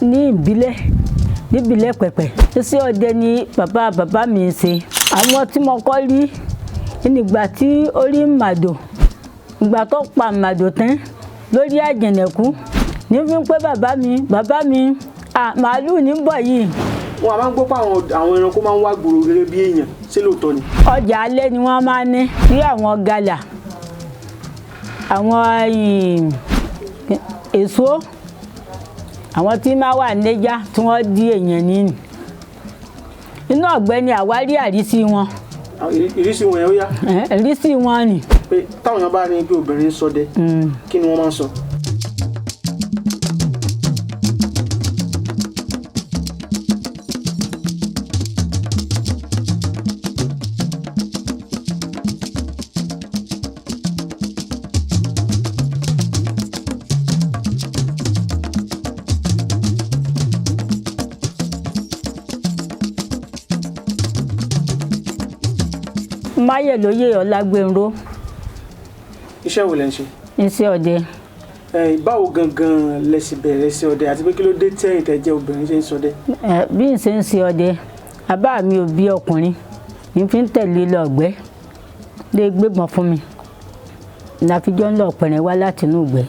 Ní ìbílẹ̀, níbílẹ̀ pẹ̀pẹ̀, iṣẹ́ ọdẹ ni bàbá bàbá mi ń ṣe. Àwọn tí mo kọ́ rí nígbà tí ó rí màdò, ìgbà tó pa màdò tán lórí àjẹnẹ̀kú ní fi ń pé bàbá mi, bàbá mi, màálù ní bọ̀ yìí. Wọn a máa ń gbọ́ pé àwọn ẹranko máa ń wá gbòòrò gẹ́gẹ́ bí èèyàn, ṣé lóòótọ́ ni? Ọjà alẹ́ ni wọ́n máa ń ní bí àwọn gàlà, àwọn èso, àwọn tí máa wà níjà tí wọ́n di èèyàn nínú. Inú ọ̀gbẹ́ ni àwárí àrísí wọn. Ìrísí wọn yẹn ó yá. Ìrísí wọn ni. Pé táwọn èèyàn bá rí i pé obìnrin ń ṣọdẹ, kí ni wọ́n máa ń sọ? Máyẹ̀lóyè Ọlágbénró. Iṣẹ́ wo lẹ ń ṣe? Iṣẹ́ ọdẹ. Báwo gangan lẹ sì bẹ̀rẹ̀ iṣẹ́ ọdẹ, àti pé kí ló dé tẹ́yìn tẹ́ jẹ́ obìnrin ṣe ń ṣọdẹ? Bí n ṣe ń ṣe ọdẹ, bàbá mi ò bí ọkùnrin, ní fi ń tẹ̀lé lọ ọ̀gbẹ́ lè gbébọn fún mi, láfijọ́ ń lọ pẹ̀rẹ̀ wá láti inú ìgbẹ́.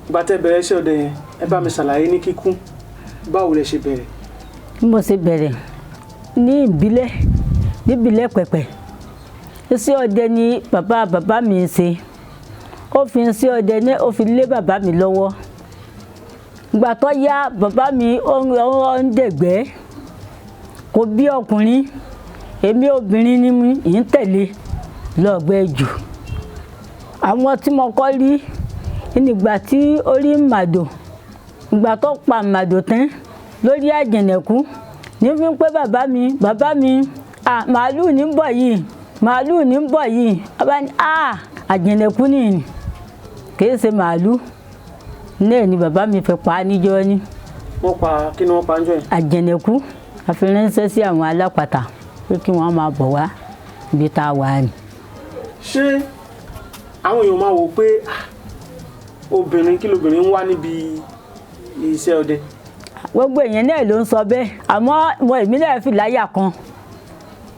Ìgbà tẹ́ bẹ̀rẹ̀ iṣẹ́ ọdẹ yẹn, ẹ bá mi ṣàlàyé ní kíkún, báwo lẹ ṣe bẹ̀rẹ̀? Bí mo ṣe bẹ̀rẹ̀ ní ìbílẹ̀, níbílẹ̀ pẹ̀pẹ̀, iṣẹ́ ọdẹ ni bàbá bàbá mi ń ṣe. Ó fi iṣẹ́ ọdẹ ní ó fi lé bàbá mi lọ́wọ́. Ìgbà tó yá, bàbá mi ó ń dẹ̀gbẹ́, kò bí ọkùnrin, èmi obìnrin ni mi ń tẹ̀lé lọ́gbẹ́ jù. Àwọn tí mo kọ́ rí nígbà tí ó rí màdò, ìgbà tó pa màdò tán lórí àjẹnẹ̀kú ní fi ń pé bàbá mi, bàbá mi, màálù ní bọ̀ yìí, màálù ní bọ̀ yìí. Bàbá ní àjẹnẹ̀kú nìyí, kìí ṣe màálù. Náà ni bàbá mi fẹ́ pa á níjọ́ ni. Wọ́n pa kí ni wọ́n pa níjọ́ yẹn? Àjẹnẹ̀kú. A fi ránṣẹ́ sí àwọn alápàtà pé kí wọ́n máa bọ̀ wá ibi tá a wà ní. Ṣé àwọn èèyàn máa wò pé obìnrin kí lobìnrin ń wá níbi iṣẹ́ ọdẹ? Gbogbo èèyàn náà ló ń sọ bẹ́ẹ̀, àmọ́ mo èmi náà fi láyà kan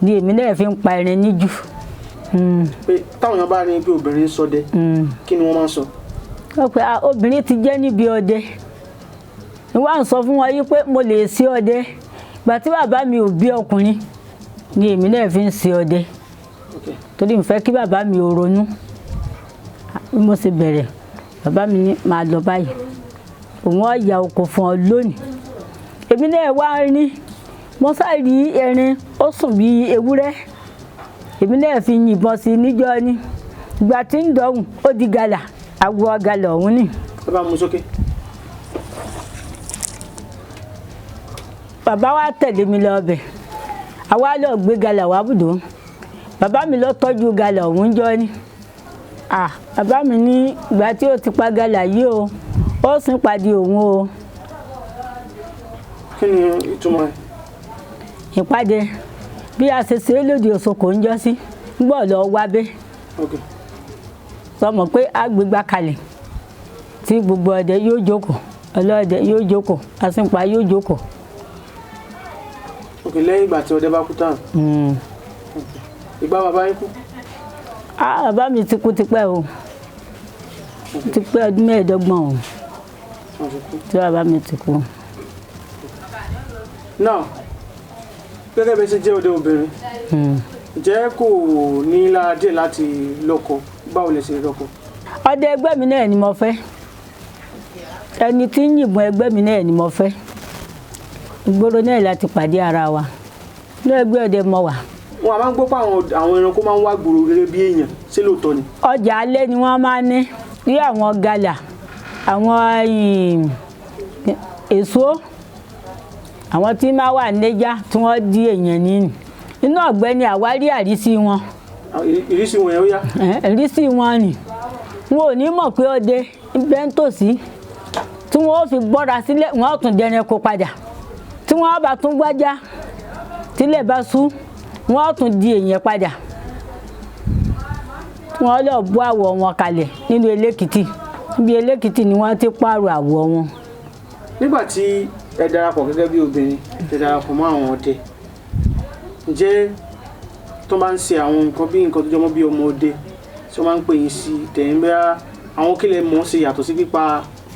ni èmi náà fi ń pa ẹran níjù. Pé táwọn èèyàn bá rí i pé obìnrin ń ṣọdẹ, kí ni wọ́n máa ń sọ? Wọ́n pe obìnrin ti jẹ́ níbi ọdẹ. Wọ́n á sọ fún wọn yí pé mo lè ṣe ọdẹ. Ìgbà tí bàbá mi ò bí ọkùnrin ni èmi náà fi ń ṣe ọdẹ. Torí mo fẹ́ kí bàbá mi ò ronú. Bí mo ṣe bẹ̀rẹ̀, bàbá mi ní máa lọ báyìí. Òun á ya oko fún ọ lónìí. Èmi náà wá ní mo sáré erin ó sùn bí ewúrẹ́. Èmi náà fi yìnbọn sí i níjọ́ ni. Ìgbà tí ń dọ̀hùn ó di gàlà, àwọ̀ gàlà ọ̀hún ni. Ẹ bá mú sókè. Bàbá wa tẹ̀lé mi lọ ọbẹ̀. Àwa lọ gbé gàlà wá bùdó. Bàbá mi lọ tọ́jú gàlà ọ̀hún jọ ni. Bàbá mi ní ìgbà tí ó ti pa gàlà yìí o, ó sì ń pàdé òun o. Kí ni ìtumọ̀ ẹ̀? Ìpàdé bí a ṣe ṣe lòdì Òṣokò ń jọ sí, ń gbọ́ lọ wá bẹ́. Sọ mọ̀ pé a gbégbá kalẹ̀ tí gbogbo ọdẹ yóò jókòó, ọlọ́dẹ yóò jókòó, asínpa yóò jókòó. Lẹ́yìn ìgbà tí ọdẹ bá kú tán. Ìgbà bàbá yín kú? Bàbá mi ti kú tipẹ́ o. Ti pẹ́ ọdún 25 o. Tí bàbá mi ti kú. Now, gẹ́gẹ́ bí ẹ ṣe jẹ́ ọdẹ obìnrin, ǹjẹ́ kò ní lára díẹ̀ láti lọ́kọ? Báwo lẹ ṣe lọ́kọ? Ọdẹ ẹgbẹ́ mi náà ni mo fẹ́. Ẹni tí ń yìnbọn ẹgbẹ́ mi náà ni mo fẹ́. Ìgboro náà láti pàdé ara wa. Ní ẹgbẹ́ ọdẹ mo wà. Wọn a máa ń gbọ́ pé àwọn ẹranko máa ń wá gbòòrò gẹ́gẹ́ bí èèyàn, ṣé lóòótọ́ ni? Ọjà alẹ́ ni wọ́n máa ń ní bí àwọn gàlà, àwọn èso, àwọn tí máa wà níjà tí wọ́n di èèyàn nínú. Inú ọ̀gbẹ́ ni àwárí àrísí wọn. Ìrísí wọn yẹn ó yá. Ìrísí wọn ni. Wọn ò ní mọ̀ pé ọdẹ bẹ́ ń tòsí. Tí wọ́n ó fi gbọ́ra sílẹ̀, wọ́n ó tún dẹran kó padà. Tí wọ́n bá tún gbájá, tílẹ̀ bá sú, wọ́n ó tún di èèyàn padà. Tí wọ́n lọ bọ́ àwọ̀ wọn kalẹ̀ nínú Elékìtì. Níbi Elékìtì ni wọ́n ti pààrọ̀ àwọ̀ wọn. Nígbà tí Ẹ darapọ̀ gẹ́gẹ́ bí obìnrin, ẹ darapọ̀ mọ́ àwọn ọdẹ. Ǹjẹ́ tó bá ń ṣe àwọn nǹkan bí nǹkan tó jọmọ́ bí ọmọ ọdẹ tí wọ́n máa ń pè yín sí tẹ̀yìn bẹ́ẹ̀, àwọn kílẹ̀ mọ̀ ọ́n ṣe yàtọ̀ sí pípa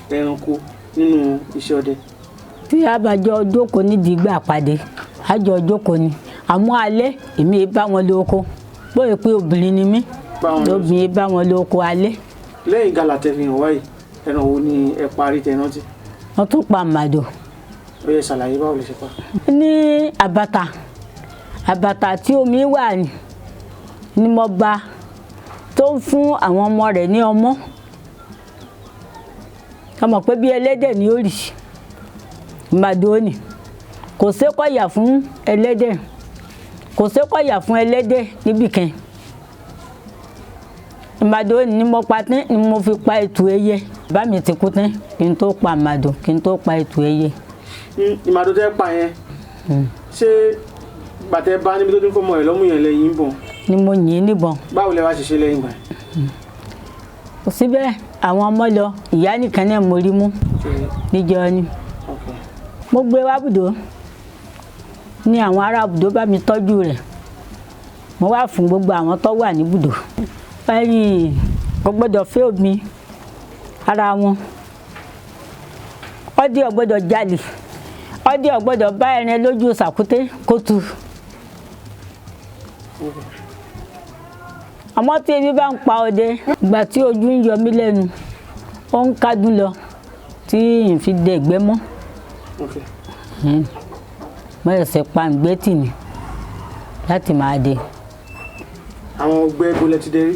ẹranko nínú iṣẹ́ ọdẹ? Tí a bá jọ jókòó nídìí ìgbà pàdé, a jọ jókòó ni. Àmọ́ alẹ́ èmi bá wọn lóko, bóyá pé obìnrin ni mí, Bá wọn lọ. obìnrin bá wọn lóko alẹ́. Lẹ́yìn gàlà tẹ́ fi hàn wáyìí, ẹran wo ni ẹ parí tẹ́ rántí? Wọ́n tún pa màdò. Ó yẹ ṣàlàyé báwo lè ṣe pa. Ní àbàtà, àbàtà tí omi wà ní mo bá tó ń fún àwọn ọmọ rẹ̀ ní ọmọ. Ọmọ pé bí ẹlẹ́dẹ̀ ni ó rì, màdò ni. Kò sékọ̀yà fún ẹlẹ́dẹ̀, kò sékọ̀yà fún ẹlẹ́dẹ̀ níbìkan. Màdò ni mo pa tán ni mo fi pa ètò ẹyẹ. Bàbá mi ti kú tán kí n tó pa màdò, kí n tó pa ètò ẹyẹ. Ìmàdò tẹ́ pa yẹn, ṣé bàtẹ́ bá níbi tó ti ń fọmọ rẹ̀ lọ́mú yẹn lẹ́yìn bọ̀? Ni mo yìn ín níbọn. Báwo lẹ wá ṣe ṣe lẹ́yìn ìgbà yẹn? Kò síbẹ̀ àwọn ọmọ lọ, ìyá nìkan náà mo rí mú níjọ́ ni. Mo gbé wá bùdó ní àwọn ará bùdó bá mi tọ́jú rẹ̀. Mo wá fún gbogbo àwọn tó wà ní bùdó. Ẹ̀yìn kò gbọ́dọ̀ fẹ́ omi ara wọn. Ọdẹ ò gbọ́dọ̀ jalè. Ọdẹ ò gbọ́dọ̀ bá ẹran lójú sàkúté kó tu. Àmọ́ tí ebi bá ń pa ọdẹ, ìgbà tí ojú ń yọ mí lẹ́nu, ó ń kádùn lọ tí n fi dẹ ìgbẹ́ mọ́. Mo ṣẹ̀ṣẹ̀ pa ìgbẹ́ tì ní láti máa dẹ. Àwọn ọgbẹ́ ibo lẹ ti dẹ rí?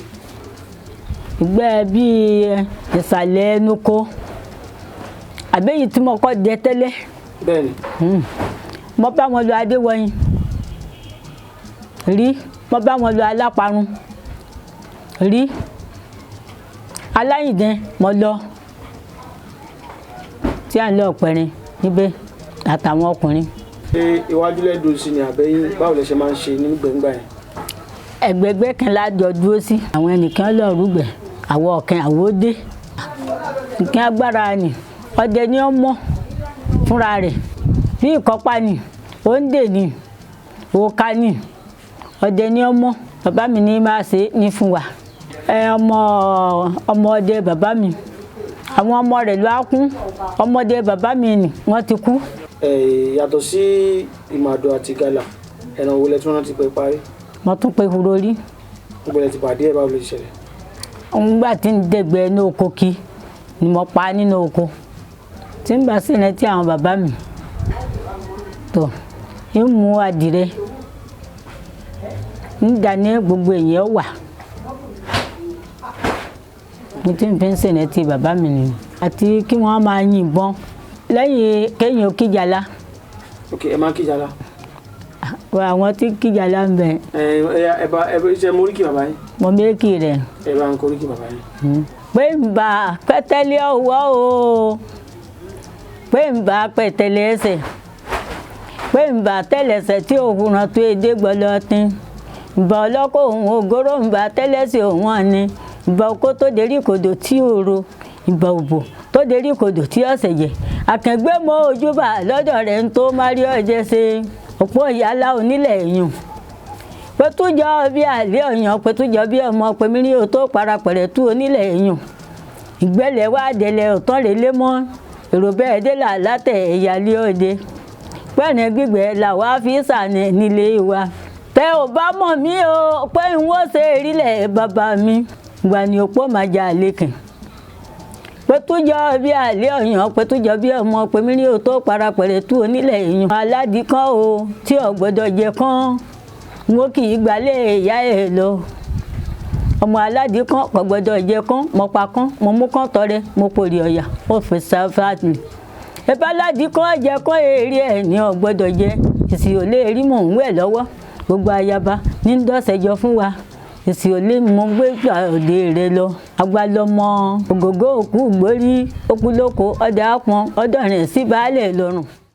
Ìgbẹ́ bíi ìsàlẹ̀ ẹnu kó, àbẹ́yìí tí mo kọ́ dẹ tẹ́lẹ̀. Bẹ́ẹ̀ni. Mo bá wọn lọ Adéwọ̀yìn rí, mo bá wọn lọ Aláparun rí, Aláyìndẹ́ mo lọ tí à ń lọ pẹ̀rin níbẹ̀ àtàwọn ọkùnrin. Ṣé iwájú lẹ́dùn sí ni àbẹ́yìn, báwo lẹ ṣe máa ń ṣe nígbẹ̀ngbà yẹn? Ẹgbẹgbẹ́ kan lájọ dúró sí, àwọn ẹnìkan lọ rúgbẹ̀, àwọn ọ̀kan àwọn òde. Nǹkan agbára ni ọdẹ ni ó mọ̀ fúnra rẹ̀, bí ìkọ́pá ni, òǹdè ni, òòka ni, ọdẹ ni ó mọ̀. Bàbá mi ní máa ṣe ní fún wa. Ẹ ọmọ ọmọ ọdẹ bàbá mi, àwọn ọmọ rẹ̀ ló á kún, ọmọdé bàbá mi ni wọ́n ti kú. Yàtọ̀ sí ìmàdò àti gàlà, ẹran wo lẹ tún rántí pé parí? Mo tún pe ehoro rí. Níbo lẹ ti pàdé ẹ, báwo ló ṣẹlẹ̀? Ngbà tí ń dẹ̀gbẹ́ inú oko kí ni mo pa nínú oko. Tí ń bá sì rántí àwọn bàbá mi tó ń mú adìrẹ ń dà ní gbogbo èèyàn wà. Mo ti ń fi ń ṣèrántí bàbá mi nìyí. Àti kí wọ́n máa yìnbọn lẹ́yìn kéèyàn kíjàlá. Ok, ẹ máa kíjàlá. Àwọn tí kíjàlá ń bẹ. Ẹ bá ẹ ṣe mo oríkì bàbá yín. Mo méèkì rẹ̀. Ẹ bá ń kọ oríkì bàbá yín. Pé ń bá pẹ́tẹ́lẹ́ ọwọ́ o, pé ń bá pẹ́tẹ́lẹ́ ẹsẹ̀, pé ń bá tẹ́lẹsẹ̀ tí òwúrọ̀ tó edé gbọ́lọ́ tín. Ìbà ọlọ́kọ̀ òun ògóró ń bá tẹ́lẹsẹ̀ òun àní. Ìbà okó tó derí kodò tí òro, ìbà òbò tó derí kodò tí ọ̀sẹ̀ jẹ. Àkàngbé mọ ojúbà lọ́dọ̀ rẹ̀ ń tó márí ọ̀jẹ̀ ṣe. Òpó ìyálà onílẹ̀ èèyàn. Pẹ̀tújọ́ bí àlẹ́ ọ̀yàn, pẹ̀tújọ́ bí ọmọ pẹ̀mírí o tó parapẹ̀rẹ̀ tú onílẹ̀ èèyàn. Ìgbẹ́lẹ̀ wá délẹ̀ ọ̀tán rẹ̀ lé mọ́. Èrò bẹ́ẹ̀ dé là látẹ̀ ẹ̀yà lé òde. Pẹ́ẹ́nì gbígbẹ́ là wá fi sàní nílé wa. Tẹ ò bá mọ̀ mí o, pé n ó ṣe ìrílẹ̀ bàbá mi. Ìgbà ni òpó máa jà lékè. Pẹ̀tújọ́ bí àlẹ́ ọ̀yàn, pẹ̀tújọ́ bí ọmọ pẹ̀mírí o tó parapẹ̀rẹ̀ tú onílẹ̀ èèyàn. Aládìkán o tí ò gbọ́dọ̀ jẹ kán, n ó kì í gbalẹ̀ ìyá ẹ̀ lọ. Ọmọ aládìkán kò gbọ́dọ̀ jẹ kán, mo pa kán, mo mú kán tọrẹ, mo pòrì ọ̀yà, ó fi sáfàtì. Ẹ̀bá aládìkán jẹ kán èrè ẹ̀ ní ò gbọ́dọ̀ jẹ, èsì ò lè rí mò ń wẹ̀ lọ́wọ́. Gbogbo ayaba ní dọ́sẹ̀jọ fún wa, èsì ò lè mọ gbé òde rẹ lọ. Agbalọmọ ògògó òkú gbórí, òkú lóko, ọdẹ àpọn, ọdọ̀rìn sí baálé lọ́rùn.